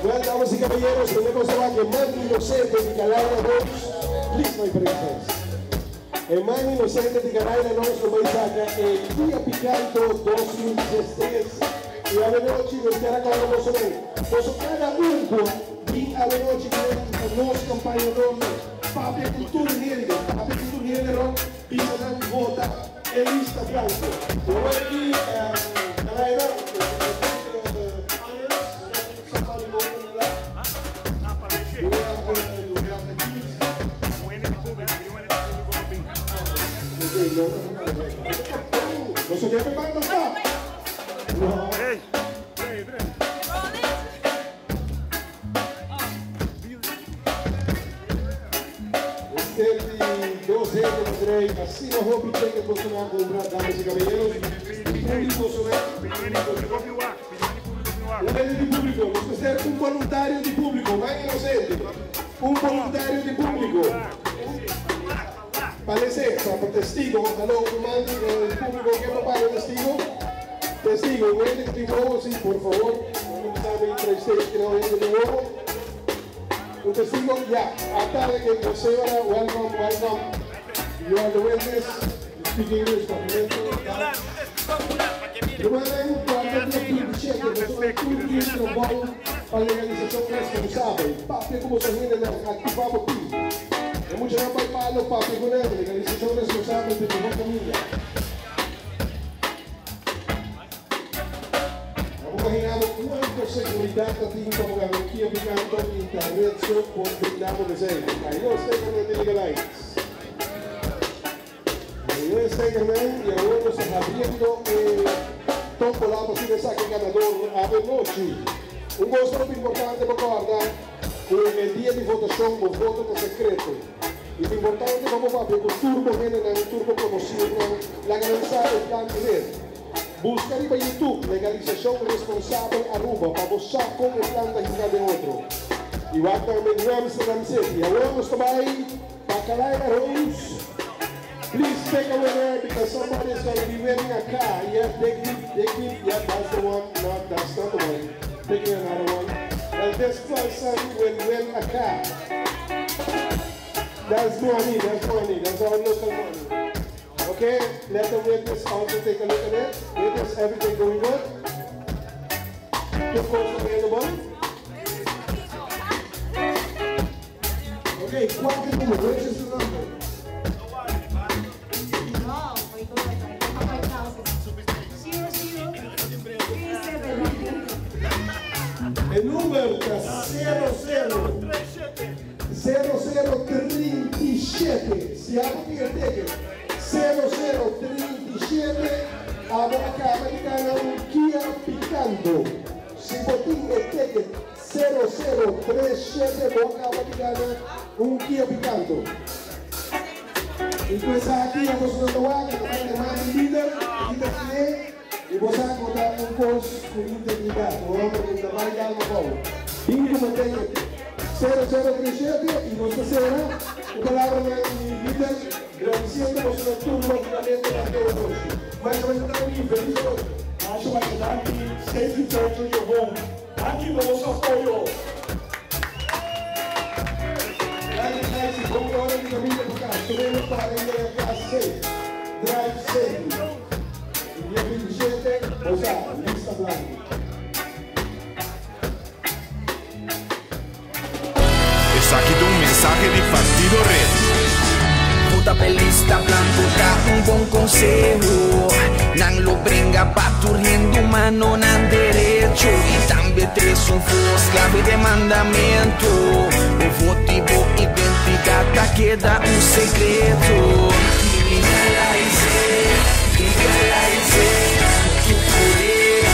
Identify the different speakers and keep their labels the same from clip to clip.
Speaker 1: Well, damas y caballeros, tenemos a que man inocente di Calaira Rose. Please, my princess. E man inocente di Calaira Rose lo bay saca e Kia Picanto 2013. Y anochi nos kier a boso ven. Boso cada un cu bin anochi cu nos campaña doble. Papia cu tur hende, papia cu tur hende, no? Bisa nan vota e lista blanco. Awor aki, Calaira, somebody vote on the left. You have the keys. Okay, no. No se quede banda está. No.
Speaker 2: Hey, hey, hey.
Speaker 1: Este di 12 de asina hopi ticket boso a cumpra, damas y caballeros. Publico un medio di publico, nos mester un voluntario di publico, mas inocente. Un voluntario di publico. Parece, pa testigo, aló, un man di publico, ken pa paga testigo? Testigo, un hende cu tin wowo, si, por fabor. No sabi tres cu no hende tin wowo. Un testigo, ya. Ata cu bo, welcome, welcome. You are the witness. You speak English, papiamento. Ruman, cuanto 27, nos tin un pa legalisacion responsabel. Papia cu boso hendenan, activa bo team. E mucha nan bay palo, papia cu nan, legalisacion responsabel di bo famia. Vamos imaginar cuanto seguridad tin pa un Kia Picanto internet so por brindamos de seis. Ahí no está con el legalize. Ahí no está y ahora nos está abriendo tómbola pa saca ganador anochi. Un gusto muy importante pa corda cu e dia di votacion, e voto ta secreto. Y ta importante pa papia cu tur bo hendenan, tur bo conocinan, laga nan sa e plan di red. Busca riba YouTube, Legalisacion Responsabel Aruba, pa bo con e plan ta hinca den otro. Y wak tambe New Amsterdam City. Awor nos bay pa Calaira Rose. Please take a winner because somebody is going to be winning a car. Yeah, dig deep, dig deep. Yeah, that's the one. No, that's not the one. Picking another one. And this person will win a car. That's money, that's money. That's our local money. Okay, let the witness also take a look at it. Witness, everything going good? Two course available? Okay, cual number? Which is the number?
Speaker 3: Wow, my God. 5,000. 0037.
Speaker 1: E number ta 00 0037. Si abo tin e ticket 0037, abo a caba di gana un Kia Picanto. Si bo tin e ticket 0037, bo a caba di gana un Kia Picanto. Y pues aki nos ta wak, e lider, lider e y bo a conta un cos cu integridad, un homber cu ta bay algo bom. Bingo cu ticket 0037 y nos ta cera e palabra di lider agradeciendo boso turno finalmente pa tur. Mas nos ta feliz.
Speaker 4: Masha danki, safe return to your home. Danki pa boso apoyo.
Speaker 1: Danki, guys, bon ora di caminda pa cas. Tumemos pa yega cas safe. Drive safe. Dia 27, o sea, lista blanco.
Speaker 2: Esaki ta un mensahe di Partido Red.
Speaker 5: Vota pa lista blanco ta un bon conseho. Nan lo bringa pa tur hende humano nan derecho. Y tambe trece un voz clave di mandamento. E voto y bo identidad ta keda un secreto. Criminalize, legalize, tu poder,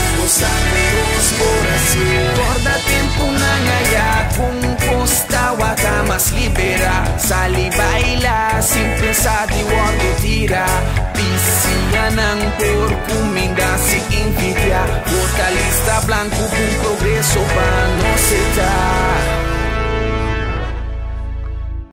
Speaker 5: Corda tempo nangaya kung costa wata mas libera. Sali baila sin pensa di wordo tira. Pisia nang por kuminda si envidia. Vota lista blanco cu progreso pa nos eta.